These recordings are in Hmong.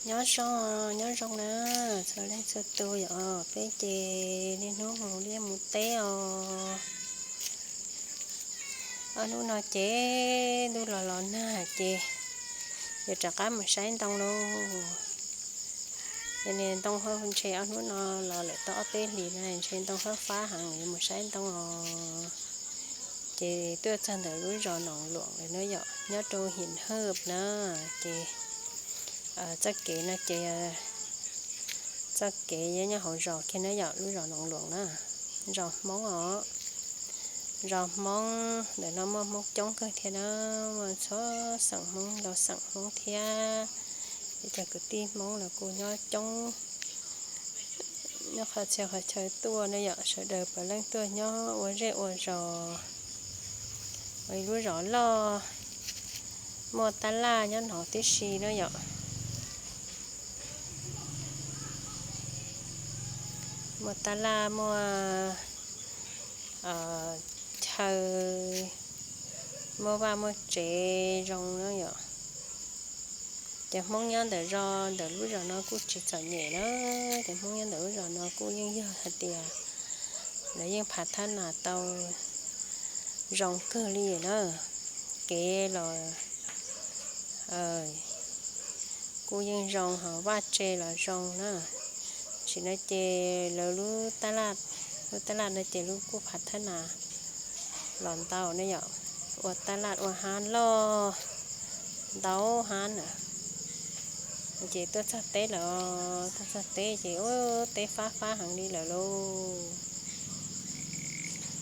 Nyob zoo, nyob zoo na, txhua leej txhua tus yom, peb ces niaj hnub mus liaj mus teb os. Ob hnub no ces ntuj los los nag ces yuav rov qab mus saib ntoo lauj. Ces niag ntoo ntshe ob hnub no los lawm tau ob peb hlis na, ntshe ntoo fab fab heev, yuav mus saib ntoo os. Ces tuaj txog ntawm lub zos Noom Luam lawm na yom, nyob rau Him Hawj na. Ces txoj kev no ces txoj kev nyob hauv zos kiag na yom, lub zos Noom Luam na, zos Hmoob os. Zos Hmoob ntawm no muaj Hmoob coob kawg thiab na, muaj txhua xeem Hmoob, ntau xeem Hmoob thiab. Ces cov kwv tij Hmoob los kuj nyob coob, nyob qhov txhia qhov chaw tuaj na yom, sawv daws puav leej tuaj nyob ua zej ua zos. Ua ib lub zos loj, muaj tab laj nyob no tib si na yom. Muaj tab laj, muaj chaw, muaj vaj muaj tsev zoo na yom. Cov Hmoob nyob ntawm zos, ntawm lub zos no kuj tsis txom nyem na, cov Hmoob nyob ntawm lub zos no kuj yeej yog hais tias lawv yeej phav thab nas tau zoo kawg li na. Kev los kuj yeej zoo, ho vaj tse los zoo na. Tam sim no ces lawv lub tab laj, lub tab laj no ces lub kuj phav thab nas los ntau na yom, ua tab laj ua hab loj ntau hab na. Ces tuaj txog teb lawm, tuaj txog teb ces ua teb fab fab heev li lawm lauj.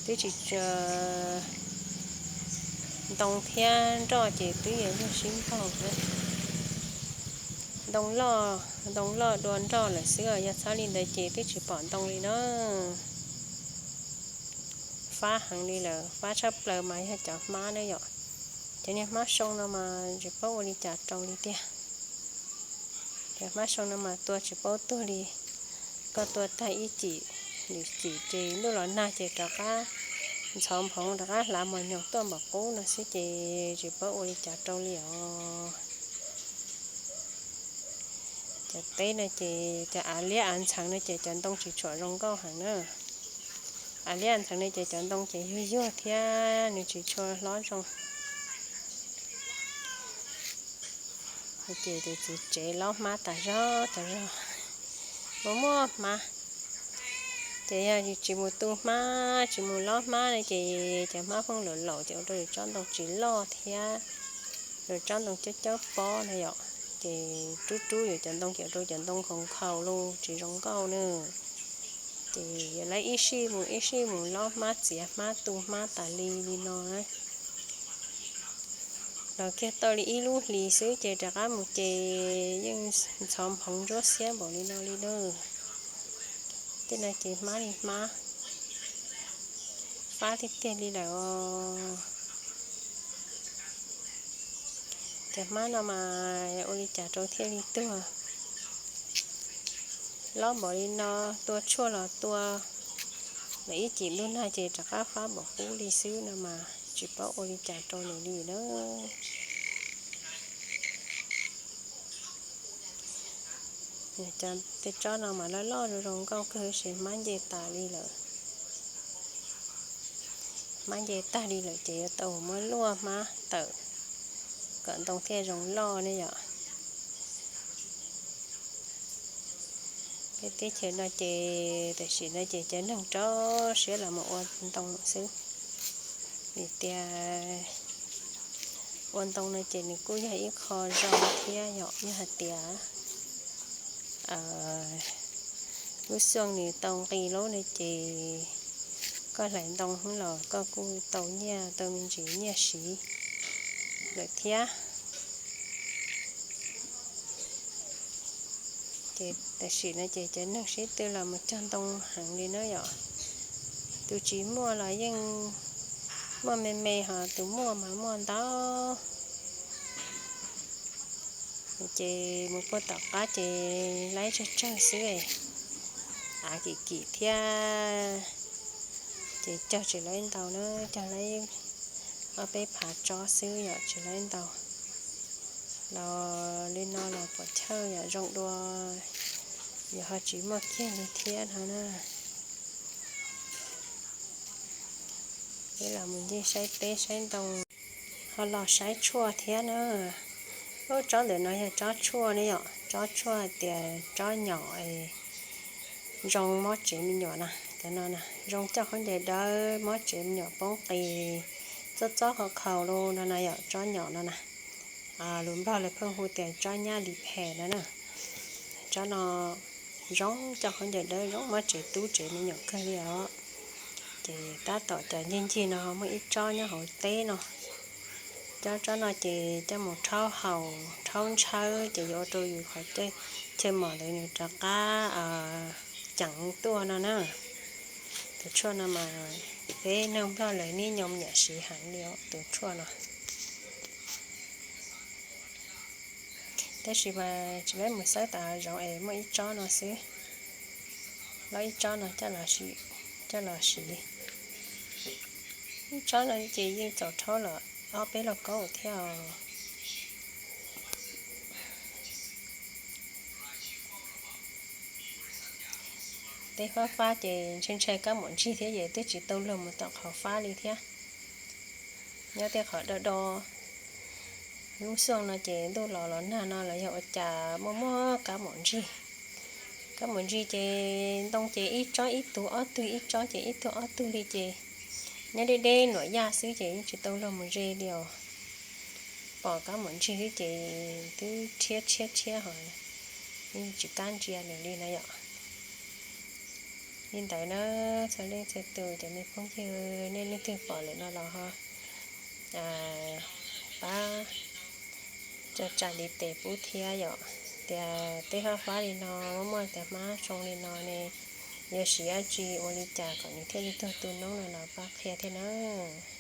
Twb tsis, ntoo thiab nroj ces twb yuav luag sib npaug na. Ntoo loj, ntoo loj dua nroj lawm xwb os, yog txhob li ntawd ces twb tsis pom ntoo li na. Fab heev li lawm, fab tshaj plaws mas yog cov hmab na yom. Cov niag hmab soo no mas tsis paub ua li cas rau li tiag. Cov hmab soo no mas tua tsis paub tuag li. Koj tua tag ib cim, lwm cim ces ntuj los nag ces rov qab ntxhov nphoov rov qab hlav mos nyoos tuaj npaum qub no xwb ces tsis paub ua li cas rau li os. Cov teb no ces cov av liab av ntxheev no ces cov ntoo tsis tshua zoo nkauj heev na. Av liab av ntxheev no ces cov ntoo ces yuag yuag thiab nws tsis tshua hlob zoo. Ces tus txiv tsev lob hmab tas zog tas zog, muaj muaj hmab. Ces yog tsis mus tu hmab, tsis mus lob hmab no ces cov hmab pheej laum laum ces ua rau yus tsob ntoo tsis loj thiab, yus tsob ntoo cawb cawb pob na yom. Ces rub rub yus cov ntoo ces ua rau cov ntoo nkhaus nkhaus los tsis zoo nkauj na. Ces yus lawv ib sij mus ib sij mus lob hmab, txiav hmab, tu hmab tas li li no na. Los kiag tau li ib lub hlis xwb ces rov qab mus ces yeej ntxhov nphoov ntsuab xiab npaum li no li na. Tej no ces hmab li hmab, fab tiag tiag li lawm os. Cov hmab no mas ua li cas rau thiaj li tuag. Lob npaum li no, tua tshuaj los tua, lawm ib cim ntuj nag ces rov qab fab npaum qub li xwb no mas tsis paub ua li cas rau nws li na. Cov tej tsob no mas loj loj zoo zoo nkauj kawg, tab sis hmab nce tas li lawm. Hmab nce tag li lawm ces yuav tau muab luaj hmab tawm kom ntoo thiaj zoo loj ne yom. Peb teb chaws no ces tam sim no ces cov neeg rau siab los mus ua ntoo xwb, vim tias ua ntoo no ces nws kuj yog ib qho zoo thiab yom, yog hais tias lub xyoo nws tau nqi lub no ces koj hlais ntoo los koj kuj tau nyiaj, tau me ntsis nyiaj siv lawm thiab. Ces tam sim no ces cov neeg sib tw los mus cog ntoo heev li na yom. Tus tsis muaj los yeej muaj me me, ho tus muaj mas muaj ntau. Ces mus puag tom qab ces laib tsawg tsawg xwb, av kim kim thiab. Ces cog tsis laib ntau na, cog laib ob peb phav tsob xwb yom, tsis laib ntau. Los li no los puas Chaw yom, zoo dua, yog ho tsis muaj kiag li thiab no na. Peb los mus ncig saib teb saib ntoo, ho los saib tshuaj thiab na. Lub tsob ntawm no yog tsob tshuaj ne yom, tsob tshuaj hais tias tsob nyom zoo mob tsev me nyuam na. Cov no na zoo coj khaub ncaws dawb, mob tsev me nyuam poob qis, txob txob khaus khaus li no na yom, tsob nyom no na. Lus Nplog lawv pheej hu tias tsob nyab li phem no na. Tsob no zoo coj khaub ncaws dawb, zoo mob tsev tub tsev me nyuam kawg li os. Ces tab tom cov ncig ncig no muaj ib tsob nyob hauv teb no. Cov tsob no ces coj mus rhaub haus rhaub ntshawb ces yuav ua rau yus qhov chaw mom ntawd nws rov qab ceev tuaj no na. Tus tshuaj no mas peb neeg Nplog lawv niaj nyob nyiam siv heev li os, tus tshuaj no. Tab sis mas tsis, peb mus xawb tas hav zoov es muaj ib tsob no xwb, loj ib tsob no coj los siv. Ib tsob no ces yeej txaus rhaub los ob peb lauj kaub thiab os. Teb fab fab ces ntshai ntshai kab mom ntsig thiab ces twb tsis tau luag mus tom qhov fab li thiab. Nyob tej qhov do do, lub xyoo no ces ntuj los los nag no los yog ua cas muaj muaj kab mom ntsig. Kab mom ntsig ces ntoo ces ib tsob ib tug ob tug, ib tsob ces ib tug ob tug li ces nyob deb deb nuam yaj xwb ces yeej tsis tau luag mus ze li os. Pom kab mom ntsig xwb ces twb rhiab rhiab rhiab ho yeej tsis kam ntsia nws li na yom. Li ntawd na, txhua leej txhua tus cov me phooj ywg, nej leej twg pom lawm no los ho pab tso tsam li tes pub thiab yom. Tias teb fab fab li no, muaj muaj tias hmab zoo li no ne, yuav siv dab tsi ua li cas kom nws thiaj li tuag tu noob no los pab qhia thiab nawb.